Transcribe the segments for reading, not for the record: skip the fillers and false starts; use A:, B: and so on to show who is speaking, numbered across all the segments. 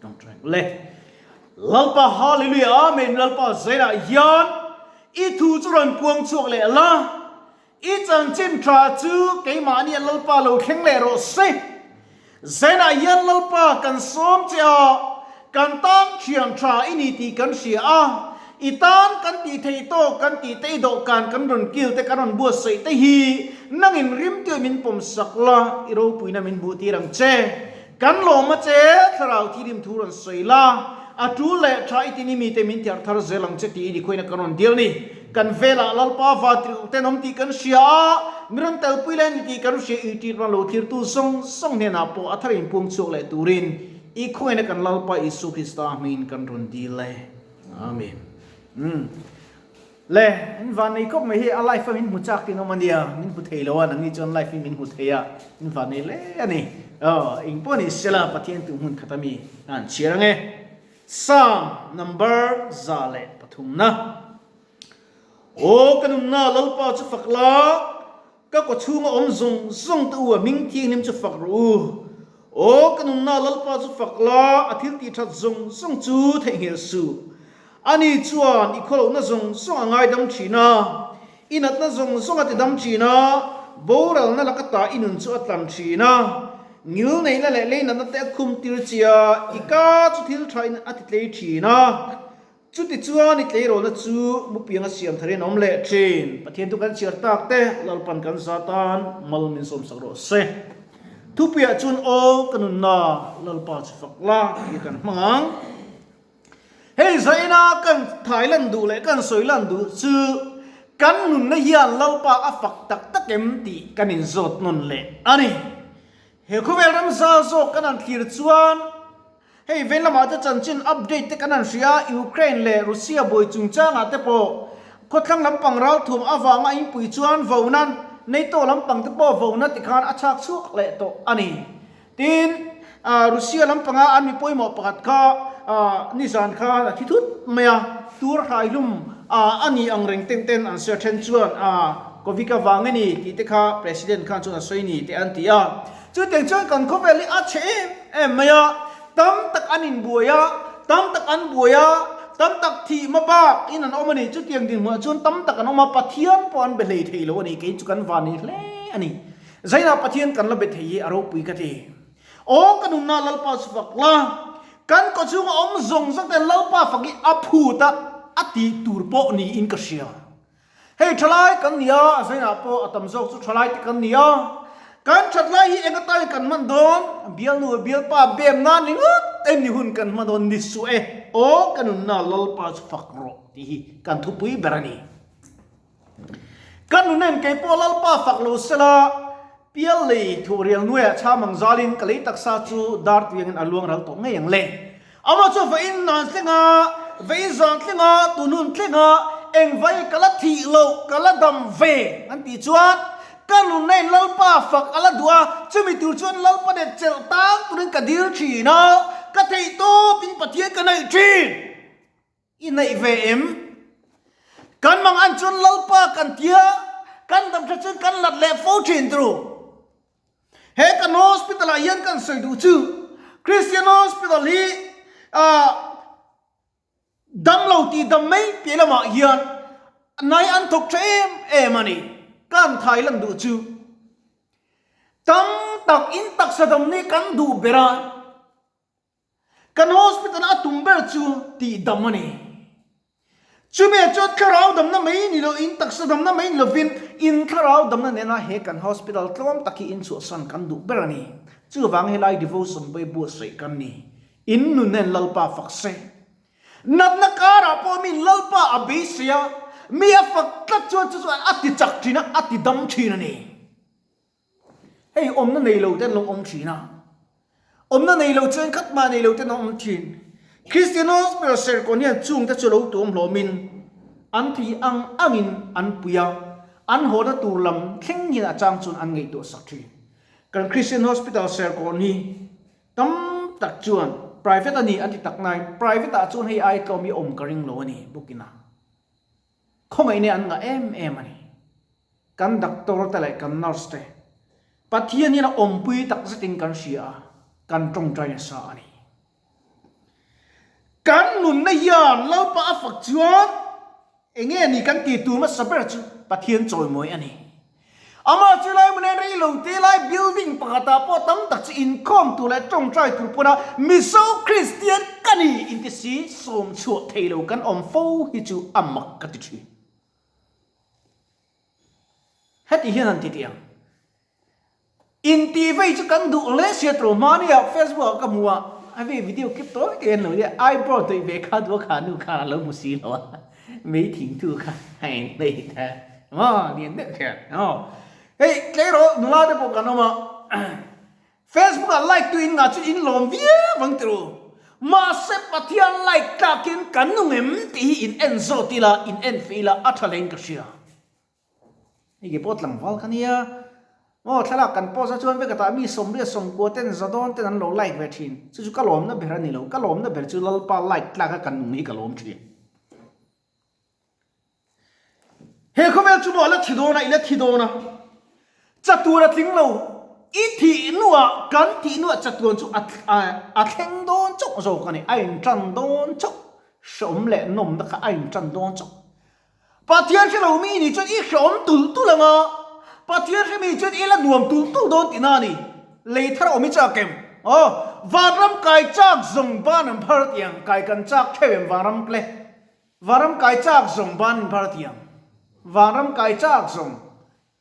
A: Tawngtai le. Lalpa Hallelujah Amen Lalpa zainah hian i thu chu rawn puang chhuak leh la, i chanchin tha chu keimahni a Lalpa lo thleng leh rawh se. Zainah hian Lalpa kan sawm che a, kan tan thian tha i ni tih kan hria a, i tan kan tih theih tawk kan tih te i dawhkan kan rawn kil te kan rawn buatsaih te hi nangin rimtuai min pawm sak la, i ropuina min hmuh tir ang che. Kan lawm a che, thlarau thirim thu rawn sawi la, a tul leh tha i tini mite min tiar thar zel ang che tiin i khuaina kan rawn dil ni. Kan velah Lalpa vantirhkoh tenawm tih kan hria a, mi rawn telpui leh ni tih kan hria i tir rawn lo thlirtu zawng zawng hnenah pawh a thar inpuang chhuak leh turin i khuaina kan Lalpa Isua Krista hmingin kan rawn dil e. Amen. Umm. Le, in van nei khawp mai hi a life a min hmu chak tin awm a nia, min hmu thei lo a, nangni chuan life in min hmu thei a, in van nei hle a ni. Aw, eng pawh ni sela Pathian tu hmun khat a mi a han chhiar ang e. Psalm number 103 na. Aw ka nunna Lalpa chu fak la, ka kaw chhunga awm zawng zawng te u a hming thianghlim chu fak rawh u. Aw ka nunna Lalpa chu fak la, a thil tih that zawng zawng chu theihnghilh suh. Ani chuan i khawlohna zawng zawng a ngaidam thin a, i natna zawng zawng a tidam thin a, boralna laka ta i nun chu a tlan thin a, ngil neihna leh lei natna te a khum tir che a, i ka chu thil thain a titlei thin a. Chutichuan i tleirawlna chu mupiang a siam tharin a awm leh thin. Pathian chu kan chhiar tak te, Lalpan kan za tan mal min sawmsak rawh se. Thupuiah chuan aw ka nunna Lalpa chu fak la tih kan hmang ang. Hei zaina kan thai lan duh leh kan sawi lan duh chu kan nunna hian Lalpa a fak tak tak em tih kan inzawt nawn leh a ni. He khawvel ram za zawk kan han thlir chuan Hei veng lamah te chanchin update te kan han hria, Ukraine leh Russia buai chungchangah te pawh khawthlang lampang ralthuam avanga inpui chuan vona NATO lampang te pawh vona tikhan a chhak chhuak leh tawh a ni. Tin, Russia lampanga an mi pawimawh pakhat kha nizan khan a thi thut mai a, tur hraihlum a ni ang reng teng ten an sawi a then chuan Covid avang a ni tih te kha President khan chuan a sawi ni te an ti a. Chutiang chuan kan khawvel hi a chhe em em mai a, tam tak an inbuai a, tam tak an buai a, tam tak thih hma bak in an awm a ni. Chutiang dinhmunah chuan tam tak an awm a, Pathian pawh an be hlei thei lo a ni. Kei chu kan van ni hle a ni. Zainah Pathian kan la be thei hi a ropui ka ti. Aw ka nunna Lalpa chu fak la, kan kaw chhunga awm zawng zawng ten Lalpa fak hi a phut a, a tih tur pawh niin ka hria. Hei thalai kan ni a, a zainah pawh a tam zawk chu thalai te kan ni a. Kan that lai hi eng atan kan hman dawn? Bialnu bialpa bem nan ringawt em ni hun kan hman dawn ni suh e. Aw ka nunna Lalpa chu fak rawh tih hi kan thupui ber a ni. Ka nunen kei pawh Lalpa fak lo sela, pial lei thuh rial nuaiah chham ang zalin ka lei taksa chu dar tuiangin a luang ral tawh ngei ang le. Amah chu vawiin nan thlenga, vawiin zan thlenga, tunun thlenga engvai ka la thih loh, ka la dam ve an tih chuan ka nunna in Lalpa fak a la duh a, chumi tur chuan Lalpa nen chelh tang turin ka dil thin a, ka theih tawp in Pathian ka naih thin. I naih ve em? Kan mang an chuan Lalpa kan tia, kan dam tha chuan kan lat leh fo thin turu. He kan hospital ah hian kan sawi duh chu Christian hospital hi ah damlo tih dam mai piah lamah hian nai an thawk tha em em a ni. Kan thai lan duh chu tam tak in taksa dam ni kan duh ber a. Kan hospital a tum ber chu tih dam a ni. Chumi ah chuan thlarau damna mai ni lo in taksa damna mai ni lovin in thlarau damna nena he kan hospital tlawm tak hi in chhuahsan kan duh ber a ni. Chuvang helai devotion pawh hi buatsaih kan ni. In nun nen Lalpa fak se. Natna karah pawh min Lalpa a beisei a, mi a fak tlat chuan chu chuan a ti chak thin a, a ti dam thin a ni. Hei awmna nei lo te an lo awm thin a, awmna nei lo chuan khat mah nei lo te an awm thin. Kristian Hospital Serkawn hian chungte chu lo tuam hlawmin an thei ang angin an pui a, an hawna tur lam thleng hian a chang chuan an ngaihtuah sak thin. Kan Kristian Hospital Serkawn hi tam tak chuan private a ni an ti tak nain private ah chuan hei ai tlawm hi awm ka ring lo a ni bawkin a. Khawngaihna an ngah em em a ni. Kan doctor te leh kan nurse te Pathian hian a awmpui tak zetin kan hria a, kan tawngtai nasa a ni. nunna hian Lalpa a fak chuan enge ni kan tih tur hmasa ber chu Pathian chawimawi a ni. Amah chu lai hmunen rei lo te lai building pakhatah pawh tam tak chu inkhawm tur leh tawngtai tur pawna Mizo Kristian ka ni inti si sawm chhuah thei lo kan awm fo hi chu a mak ka ti thin. Heti hian an ti tih ang. Intih vei chu kan duh hle sia tawh hmania Facebook ah ka hmu a, a vei video clip tawi tawi an lo nia, eyebrow tawih ve kha duh a kha nu khan a lo hmu si lo a, mei thingthu kha a en hleih ta maw lian deuh kher aw. Hei tleirawl nula te pawh kan awm a, Facebook ah like tu in ngah chu in lawm viau ang tiro, mahse Pathian like tlakin kan nung em tih hi in en zawt ila, in en feh ila a tha hlein ka hria. Hei ke pawh tlangval kha nia. Aw thlalak kan post a chuan vek atah mi sawmriat sawmkua ten zadawn ten an lo like ve thin. Chu chu ka lawmna ber a ni lo. Ka lawmna ber chu Lalpa like tlak a kan nung hi ka lawm thin. He khawvel chu maw a la thi dawn a, i la thi dawn a. Chatuan a tling lo. I thih hnuah kan thih hnuah chatuan chu a thleng dawn chauh zawk a ni. A intan dawn chauh. Hreawm leh nawmna kha a intan dawn chauh. Pathian hre lo mi nih chuan i hreawm tulh tulh ang a, Pathian hre mi chuan i la nuam tulh tulh dawn tihna a ni. Lei thar awm i chak em? Aw, vanram kai chak zawng ban an phar tih ang, kai kan chak theuh em vanram ple? Vanram kai chak zawng ban in phar tih ang, vanram kai chak zawng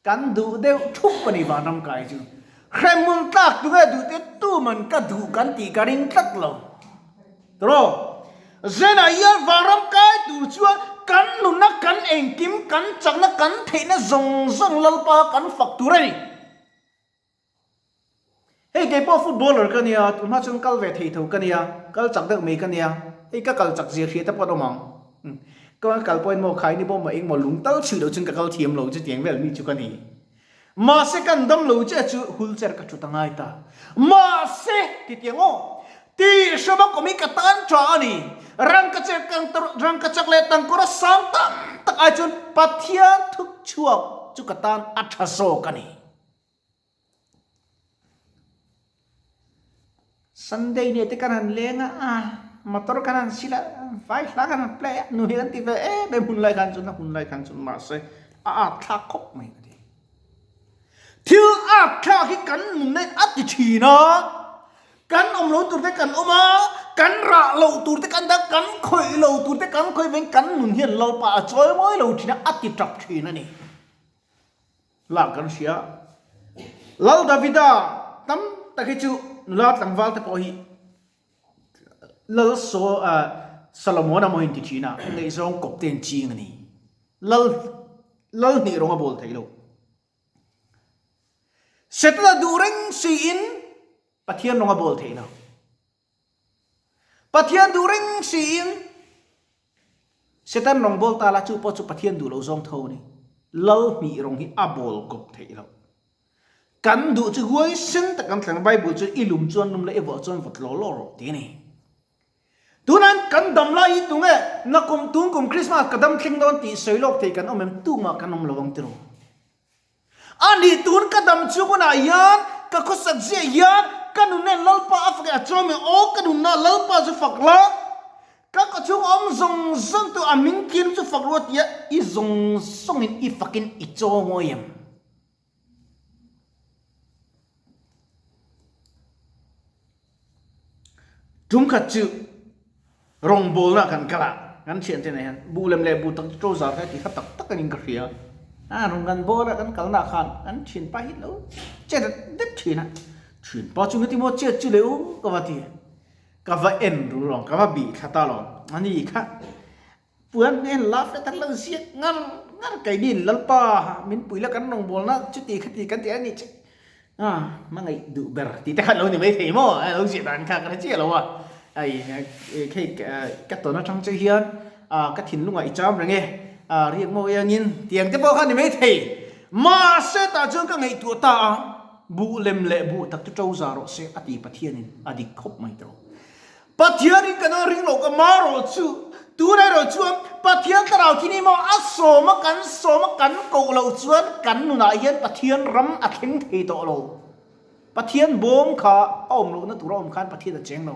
A: kan duh deuh thup a ni vanram kai chu. Hremhmun tlak tunge duh te tuman ka duh kan tih ka ring tlat lo. Tawh Zenah hian vanram kai tur chuan kan nunna kan engkim kan chakna kan theihna zawng zawng Lalpa kan fak tur a ni. Hei kei pawh footballer ka nia, tunhma chuan kal ve thei tho ka nia, kal chak deuh mai ka nia, hei ka kal chak zia hria te pawh an awm ang. Ka kal pawhin maw khai ni bawm mah engmaw lung tal chhuih loh chuan ka kal thiam lo chutiang vel mi chu ka ni. Mahse kan dam lo che chu wheelchair ka thut a ngai ta. Mahse titiang aw, tih hrama kawm hi ka tan tha a ni. Rangkachak rangkachak leh tangkawra sang tam tak ai chuan Pathian thukchhuak chu ka tan a tha zawk a ni. Sunday ni te kan han leng a, motor kan han sil a, vai hla kan han play a, nu hi kan ti ve em em hun lai khan chuan a hun lai khan chuan mahse a at thlak khawp mai ka ti. Thil at thlak hi kan nunna in a ti thin a, kan awm lo tur te kan awm a, kan rah loh tur te kan dah a, kan khawih loh tur te kan khawih veng kan nun hian Lalpa a chawi mawi lo thin a, a ti tap thin a ni. Lak kan hria. Lal Davida tam tak hi chu nula tlangval te pawh hi Lal Saw Solomon-a maw inti thin a, ngaihzawng kawp te an ching a ni. Lal Lal hnih rawng a bawl thei lo. Setana duh reng siin Pathian rawng a bawl thei lo. Pathian duh reng siin Satan rawngbawl ta la chu pawh chu Pathian duh lo zawng tho a ni. Lal hnih rawng hi a bawl kawp theih loh. Kan duh chu huaisen tak kan thleng a, Bible chuan i lum chuan lum la i vawh chuan vawt law law rawh ti a ni. Tunah kan dam lai hi tunge nakum tungkum Christmas ka dam thleng dawn tih sawi lawk thei kan awm em? Tumah kan awm lo ang tiraw. A nih tun ka dam chu hunah hian ka khawsak ziah hian ka nunna in Lalpa a fak e a chuang mai aw ka nunna Lalpa chu fak la ka ka chhung awm zawng zawng tu a hming thiam chu fak rua tia i zawng zawng in i fak in i chaw ngawi em. Tum khat chu rawngbawlna kan kal a, kan thiante nen hian buh lem leh buh tak chu trouser kha ti kha tak tak anin ka hria. A rawn kan bawl a kan kalna ah khan kan thianpa hi lo chet dep thin a, thianpa chu engati maw chet chu le u ka va ti, ka va en ru lawng ka va bih thla ta lawng ani kha Puan hmel la fret an lo ziak ngar ngar keinin Lalpa min pui la kan rawngbawlna chuti khati kan ti a ni che a hmangaih duh ber tih te kha lo ni mai thei maw a lo ziah dan kha ka hre chiah lo a ai khei ka tawn atang che hian a ka thinlungah i cham reng e a riak mawi angin tiang te pawh kha ni mai thei mahse tah chuan ka ngaihtuah ta a buh lem leh buh tak chu to za rawh se a ti Pathianin a dik khawp mai tawh. Pathianin kan a ring loh ka marawh chu tun erawh chuan Pathian thlarau thi ni maw a sawm a kan sawm a kan koh loh chuan kan nunah hian Pathian ram a thleng thei tawh lo. Pathian bawm kha a awm lohna tur a awm khan Pathian a cheng lo.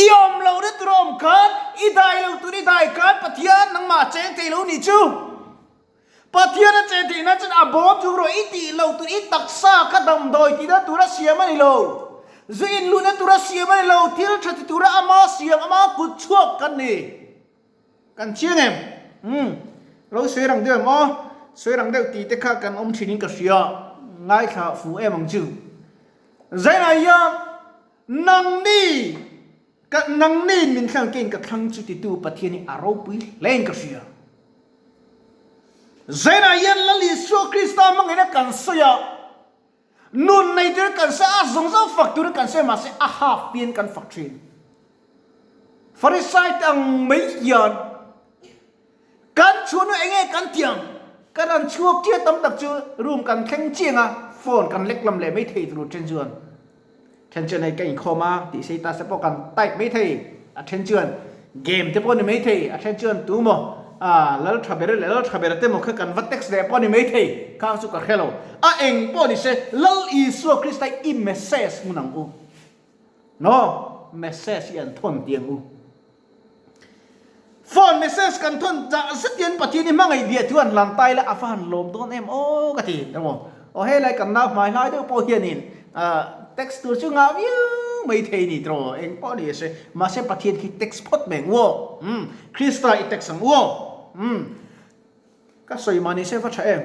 A: I awm lohna tur a awm khan I dai lo tur i dai khan Pathian nangmah a cheng thei lo nih chu. Pathian a chen theih nan chuan a bawm chung rawh i tih lo tur i taksa kha damdawi tihna tura siam a ni lo. Zu inluhna tura siam a ni lo, thil tha ti tura ama siam, ama kut chhuak kan ni. Kan chiang em? Umm, lo sawi rang deuh em aw? Sawi rang deuh tih te kha kan awm thin in ka hria, ngaithla fu em ang chu. Zainah hian nangni ka nangni min thlang kein ka thlang chu titu Pathian hi a ropui hle in ka hria. Zainah hian Lal Isua Krista hmangin a kan sawi a, Nun nei turin kan sawi a, zawng zawng fak turin kan sawi mahse a half pian kan fak thin. Farisai te ang mai hian kan chhuahnu eng nge kan tih ang? Kan han chhuak chiah tam tak chu room kan thleng chiang a, phone kan lek lam leh mai thei tur then chuan then chuan hei ka inkhawm a tih sei ta se pawh kan type mai thei, a then chuan game te pawh ni mai thei, a then chuan tu maw ah lal tha ber leh lal tha ber te maw kha kan va text leh pawh ni mai thei kha chu ka hre lo. A eng pawh ni se Lal Isua Krista i message hmun ang u. No, message hi an thawn tih ang u. Phone message kan thawn zah zet hian Pathian hi hmangaih biah thu an hlan tai la a va han lawm dawn em aw ka ti emaw aw helai kan nau hmai hlai deuh pawh hianin text tur chu ngah viau mai thei ni tiraw eng pawh ni se mahse Pathian khi text phawt mai ang u aw umm Krista i text ang u aw umm ka sawi mah ni se va tha em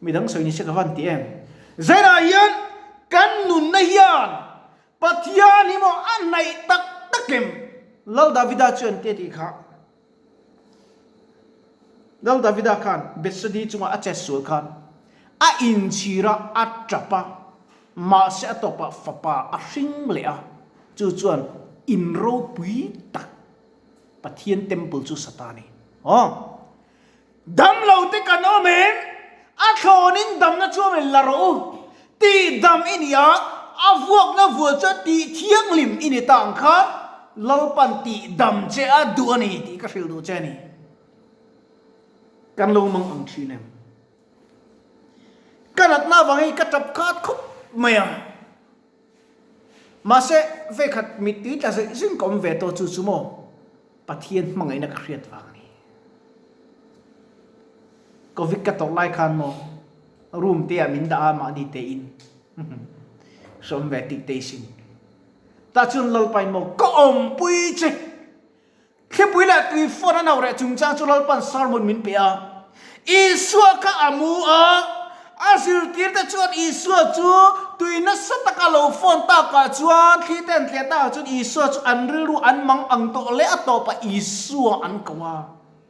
A: midang sawi ni se ka van ti em Zainah hian kan nunna hian Pathian hi maw a hnaih tak tak em? Lal Davida chuan te tih kha Lal Davida khan Bethsedi chungah a chet sual khan a inchhir a, a tap a, mahse a tawpah fapa a hring leh a, chu chuan in ropui tak Pathian temple chu sa ta a ni. Aw. Dam lo te kan awm em? A thlawnin damna chu awm em? La rawh u. Tih dam i ni a, a vuakna vual chu tih thianghlim i ni ta ang kha Lalpan tih dam che a duh a ni tih ka hrilh duh che a ni. Kan lo mang ang thin em? Ka natna avang hi ka tap khat khawp mai a. Mahse, vekhat mittui tla zeuh zeuhin ka awm ve tawh chu chu maw? Pathian hmangaihna ka hriat vang a ni. Covid ka tawrh lai khan maw room te ah min dah a mahni te in hrawm ve tih te sin. Tah chuan Lalpain maw ka awmpui che. Thlipui leh tui fawn a no reh chungchang chu Lalpan sermon min pe a. Isua kha a mu a, a zirtirte chuan Isua chu tui nasa taka lo fawn takah chuan thli te an tliah takah chuan Isua chu an rilru an mang ang tawh leh a tawpah Isua an ko a.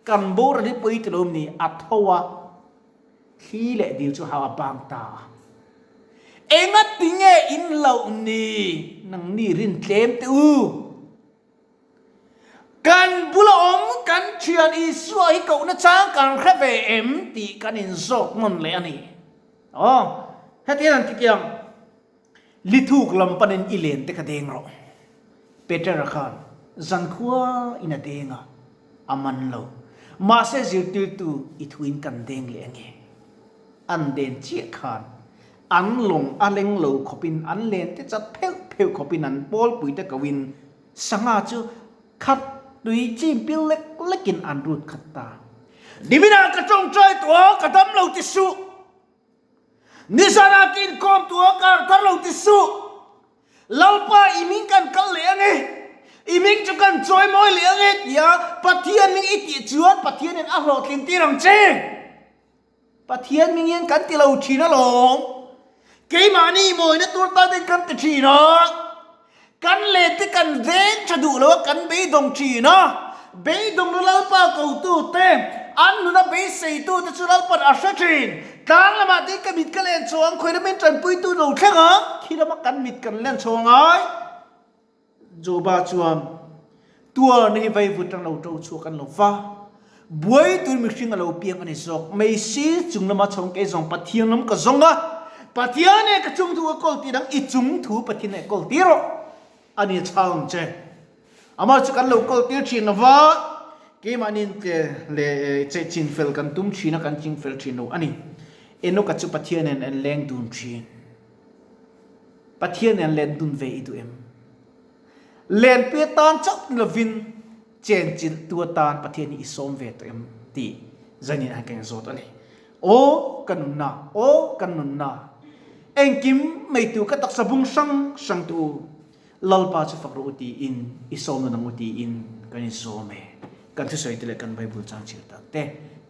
A: Kan boral hi pawi ti lo ni, a tho a, thli leh dil chu hau a bang ta a. Engatinge in loh ni, nangni rin tlem teh u. Kan bula awm kan thian Isua hi kohna chang kan hre ve em tih kan inzawk nawn leh a ni. Aw, heti hian an ti tiang, Lithuk lam panin i len te kha deng rawh. Petera khan zankhua in a deng a, a man lo. Mahse zirtirtu i thuin kan deng leh ange. An den chiah khan an lawng a leng lo khawpin an len te chat pheuh pheuh khawpin an pawlpui te koin Sangha chu khat tui chim pil lek lekin an rut khat ta. Niminah ka tawngtai tawh a, ka dam lo ti suh. Nizanah ka inkawm tawh a, ka harh thar lo ti suh. Lalpa i hming kan kal leh ang e, i hming chu kan chawi mawi leh ang e tia Pathian hming i tih chuan Pathianin a hlawhtlin tir ang che. Pathian hming hian kan ti lo thin alawm. Keimahni mawina tur tan ten kan ti thin a. Kan let te kan veng tha duh lo a, kan beidawng thin a. Beidawng na Lalpa kotu te, an nuna beiseitu te chu Lalpan a hre thin. Tlang lamah te ka mit ka len chho ang, khawi lamin tanpuitu lo thleng ang, khi lama kan mit kan len chho angai. Joba chuan, Tuarna hi vaivut an lo to chhuak an lo va, buai tur mihring a lo piang a ni zawk. Mei si chung lama chhawng kei zawng Pathian lam ka zawng a, Pathian e ka chung thu ka kawl tir ang, i chung thu Pathian e kawl tir rawh a ni a chhang ang che. Amah chu kan lo kawl tir thin lo va, keimahni leh che chin fel kan tum thin a, kan ching fel thin lo a ni. Enoka chu Pathian nen an leng dun thin. Pathian nen len dun ve i duh em? Lenpui atan chauh ni lovin. Chenchilh tu atan Pathian hi i sawm ve tawh em tih zanin an kan zawt a ni. Aw ka nunna, aw kan nunna, engkim meitu ka taksa bung hrang hrang tu u, Lalpa chu fak rawh u tiin i sawm nawn ang u tiin kan insawm e. Kan thusawi te leh kan Bible chang chhiar tak te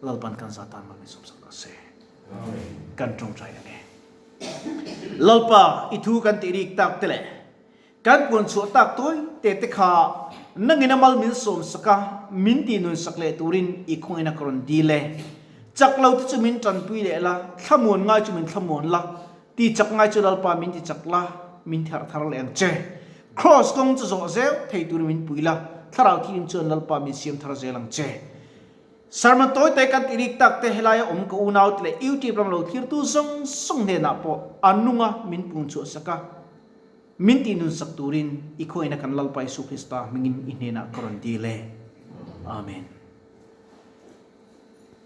A: Lalpa'n kan za tan mal min sawm sak ta se. Kan tawngtai ang e. Lalpa, i thu kan tih rik tak te leh Kan puan chhuah tak tawi te te kha nangin a mal min sawm sak a, min tih nun sak leh turin i khawngin a ka rawn dil e. Chak lo te chu min tanpui leh la, thlamuan ngai chu min thlamuan la, ti chak ngai chu Lalpa min ti chak la, min therh thar leh ang che. Kraws kawng chu zawh zel thei turin min pui la, thlarau thilim chuan Lalpa min siam thar zel ang che. Sermon tawi tawi kan tih rik tak te helaia awm ka unau te leh YouTube ram lo thirtu zawng zawng hnenah pawh a nunga min pung chhuah sak a, Min tih nun sak turin i khuaina kan Lalpa Isu Krista hmingin i hnenah ka rawn dil e. Amen.